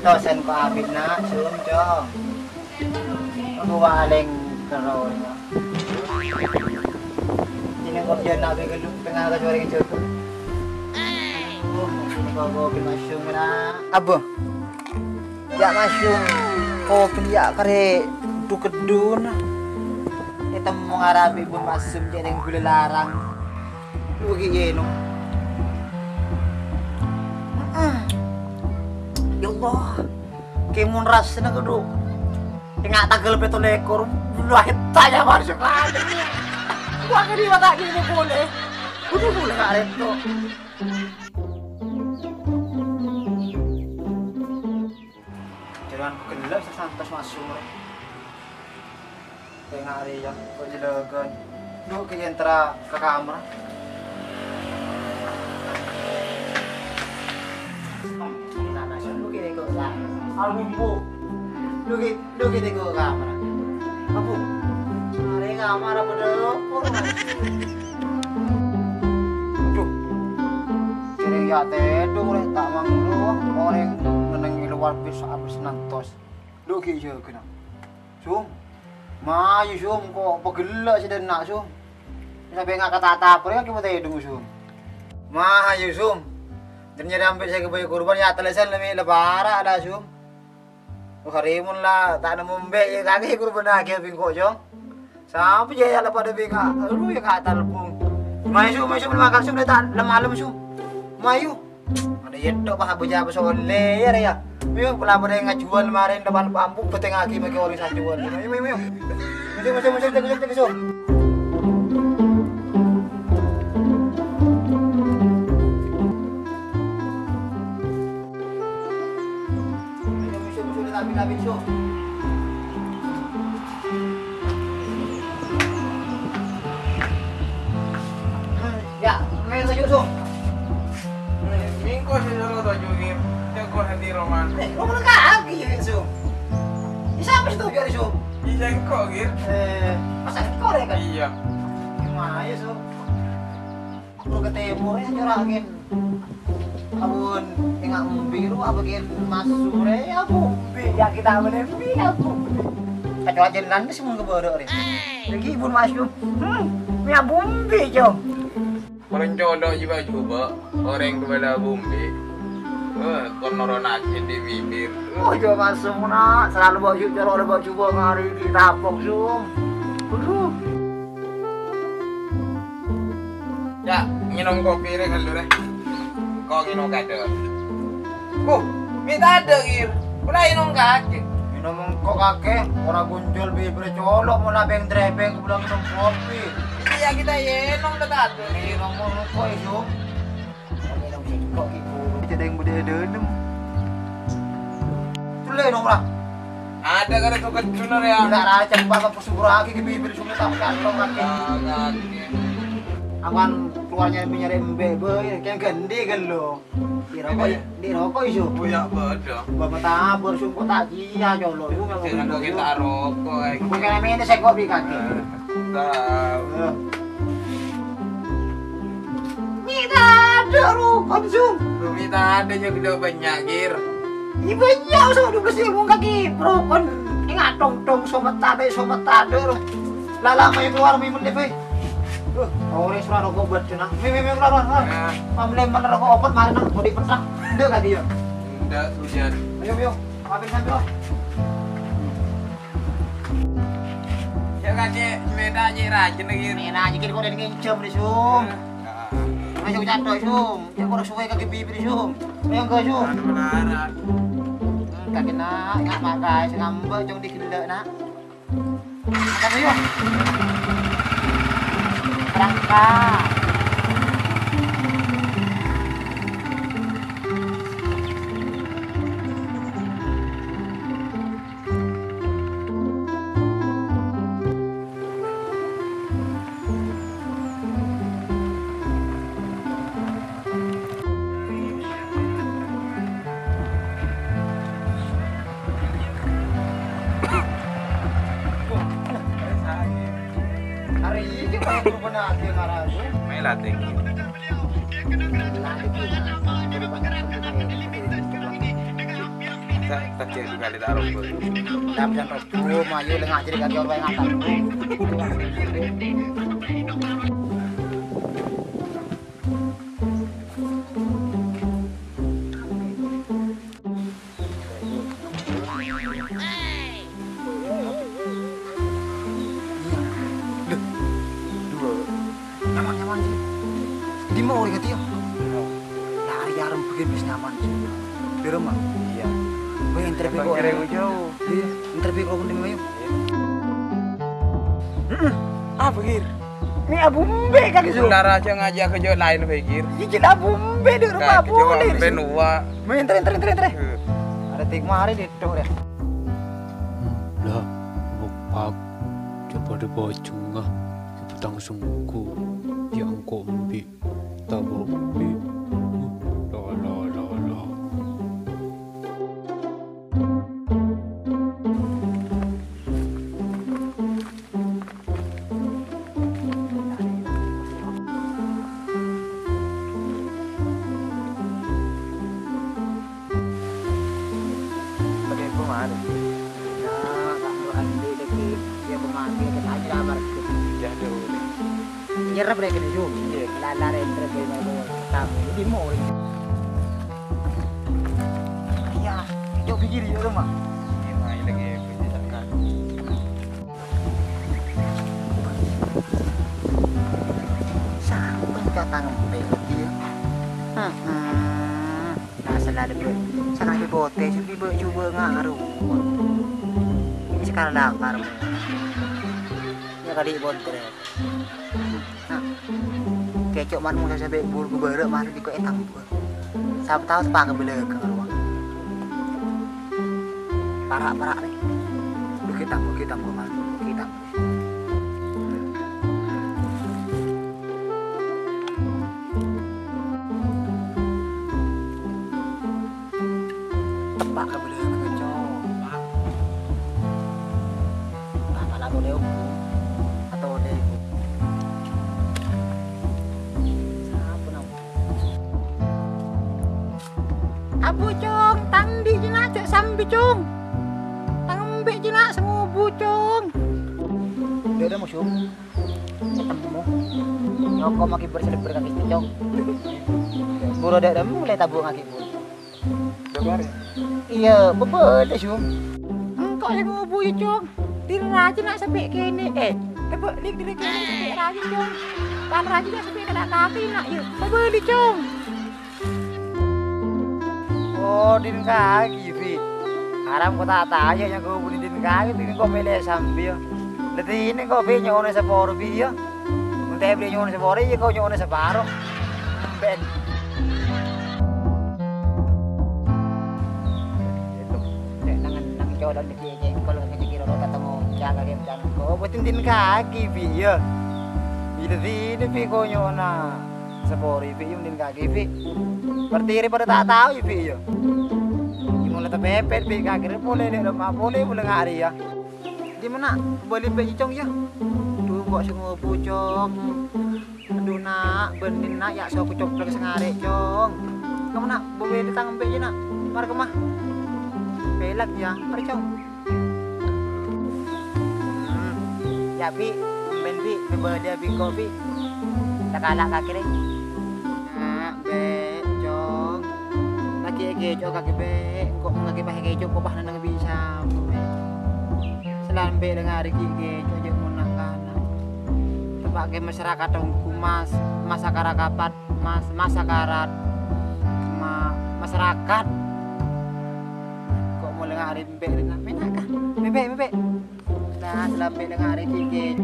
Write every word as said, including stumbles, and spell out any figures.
Sen ko' abit, na', Sum, Cong. Aku waleng terus, ya. Ini kok dia nak bikin lu tengah ke suara jodoh. Oh, ini kok kopi masuk, na'. Apa? Ya masuk. Kopi ya kare du-kedun. Kita mau ngarabi bu masuk jadi gula larang. Lu gini, no. Heeh. Ya Allah. Kemon rasana kudu enga' tanggal pètto lèkor. Wah, tanya masuk aja. Wah, kadi mata gini boleh. Kudu boleh nggak reto. Jalan gelap santos masuk. Tengah hari ya, kok jelegan. Lu ke entera ke kamar. Lu kene kok lah. Album bu. Lu ke, lu kene kok kamar. Abu. Hari kamar apa dapur? Aduh. Kere ya tedung rek tak manglo. Oreng neneng di luar bis habis nantos. Lu ke iya kena. Sum. Mayu, Sum, ko' pagella' sè dhenna', Sum. Sampè' nga' ka tata, pore nga' kèma tèdung, Sum. Mayu, Sum. Jhâ' nyarè ambit sè èghâbây kurban, ya, tellesan lè mè' la para' la, Sum. Oh, hari mon la ta' nemmo mbè', ya, kakè kurbannaghi bi' engko', Cong. Sampè' jhâ' ya la padâ bi' nga', aduh, ya, nga' talbung. Mayu, Sum, mayu, Sum, makan, Sum, la ta' la malem, Sum. Mayu. Ada yetto, Pak, Abu Jabal Soleh, ya, ya. Ayo, pula pada ngajual kemarin, depan pampu, beteng lagi, pakai orang sajual. Ayo, ayo, ayo. Masuk, masuk, masuk, masuk, masuk, masuk. Ayo, masuk, masuk, masuk, masuk. Ya, main lagi, Sum. Mingko sing solo to, Jugir. Jago hati roman. Eh, roman kaki ya, Sum. Ini siapa sih tuh, Jugir, Sum? Ini sengko, Gir. Eh, masa engko ya, kan? Iya. Gimana ya, Sum? Aku ketemu ya, curangin. Abon, enga' mbi ru, apa gen masuk re, ya, bu mbi, ya, kita boleh mbi, ya, bu mbi. Kecuali jenengan sih mun keboro re. Lagi bun masuk. Hmm, ya, bu mbi, Cong. Orang colok juga coba, orang kepala bu mbi. Eh, kon noronakin di bibir. Oh, coba masuk, nak. Selalu bawa juga, orang bawa coba ngari di tapok, Sum. Aduh. Ya, nginom kopi rè, ghâllu rè. Ko' nginom kadâ'. Huh, mè' tadâ', Gir. Pula nginom kakè. Nginom engko' kakè, ora gunjul bibir colok, mola beng-drebeng, pula nginom kopi. Iya, kita nginom tadâ'. Nginom engko', Isu. Nginom sèngko' ghi' buru. Cedeng budi dhenem. Celle nong, ra. Ada kare tugas junior ya. Ila ra cempa ka pesuburake ke bibir sungai tak kantong kaki. Awan keluarnya menyare embe be, kayak gende kan lo. Di rokok, di rokok isu. Oh ya, ada. Bapak tabur sungko tak iya colo. Itu memang. Jangan kok kita rokok, eh. Bukan ini saya kopi kaki. Tahu. Mita ada rokok, Sum. Lu mita ada yang udah banyak, Gir. Iya, banyak, Sum. Udah pasti mau kaki rokok. Ini ngatong-tong, sobat tabe, sobat tade, loh. Lala, mayu keluar, mayu mendep, eh. Loh, ore sura rokok buat cina. Mi, mi, mi, keluar, keluar, keluar. Ya. Pamle mana rokok obat, mari nang, mau dipetang. Ndak kaki ya. Ndak, hujan. Ayo, ayo. Maafin sampai, oh. Ya, Kak, Cek. Sepeda, Cek, rajin lagi. Ini aja, kita kok udah nginjem, nih, Sum. Ayo, jatuh, Sum. Ya, kurang suwe kaki bibir, Sum. Ayo, enggak, Sum. Mana melarat. Hmm, kaki nak, nak makai, sing ngambek, jong digellek, nak. Makan, ayo. Berangkat. Hari ini kalau berubah nanti marah gue. Main latih. Tadi dua kali tak rombol. Tapi yang rombol, mayu lengah jadi kaki orang yang akan. Lho, dua. Nyaman, nyaman, sih. Di mau orang ketiga? Lari arem begini bis nyaman, sih. Di rumah? Iya. Gue interview kok. Jauh. Iya, interview kok mending ayo. Heeh. Apa, Gir? Ini Abu Mbe kan, Gir? Benar aja ngajak ke jok lain, Gir. Iya, Abu Mbe di rumah. Nah, Abu Mbe. Nuwa. Main tren, tren, tren, tren. Ada tik mari di dok, ya. Lah, nokpak. Coba di bocunga. Petang sungku. Ya engko' embi'. Tabur embi'. La, la, la, la. Pakai apa mana? Ya, tak perlu ambil lagi. Dia pemati, kita aja lah, Bar. Ya, dulu. Nyerep rek kene, Ju. Iya. Lalare trek kene, Ju. Tamu, di mall. Iya, itu pikir ya, rumah. Iya, nah, ini lagi, bisa kan. Sanggup kata ngempel dia. Heeh. Nah, selalu gue, sangat dibote, sih, gue coba ngaruh. Ini sekarang lapar. Ya, kali bonter. Nah, kecok man musa sampai bulu kubara, mari di kok etang. Sapa tau sepakat bela ke rumah. Parak-parak nih. Bukit tambah, bukit tambah, Mas. Bukit tambah. Tepak ka bela ke, Cong. Apa lagu Leo? Atau Leo? Sapa nama? Abu, Cong, tang di cina cek sambi, Cong. Tang embe' cina sengubu, Cong. Dia ada musuh. Ketemu. Nyoko maki berseleber kaki, Cong. Buru ada mulai tabuk kaki, Bu. Iya, bebele, Cong. Engko' sing ngubu'i, Cong. Din rajin nak sampe' kene. Eh, tebak lik dire kene sampe' rajin, Cong. Pan rajin nak sampe' kena kaki nak, ya. Bebele, Cong. Oh, din kaki, Bi. Haram kok tak tanya yang gue budi din kaki, din kok milih sambil. Nanti ini kok, Bi, nyono seporo, Bi, ya. Mun te beli nyono seporo, iya kok nyono separo. Ben. Nek nang, nang colok niki nyengkol nang kira-kira ketemu jaga dia dan kok buatin din kaki, Bi, ya. Itu sini, Bi, konyolna. Sepori, Bi, yang din kaki, Bi. Berarti ini pada tak tahu, ya, Bi, ya. Ini mulai tepepet, Bi, kaki ini mulai nih, lemah mulai, mulai ngari, ya. Di mana? Bali, Bi, Cong, ya. Duh, kok sing ngopo, Cong? Aduh, Nak, benin, Nak, ya, sok coplek sengare, Cong. Kamu, Nak, bawa di tangan, Bi, ya, Nak. Mari ke mah. Pelak, ya. Mari, Cong. Hmm. Ya, Bi, ben, Bi, bebele, Bi, kok, Bi. Tak kalah kaki, Rek. Nah, Be, Cong. Lagi egeco kaki, Be. Kok lagi pas egeco, kok pas nang bisa, Be. Selambe dengan hari ki egeco, aja mau nang kana. Tepake masyarakat tonggu, Mas. Masyarakat, Mas, masyarakat. Ma-, masyarakat. Kok mulai ngari Mbe' rena, mena' ka? Mbe', mbe', mbe'. Nah, selambe' dengan hari kiki.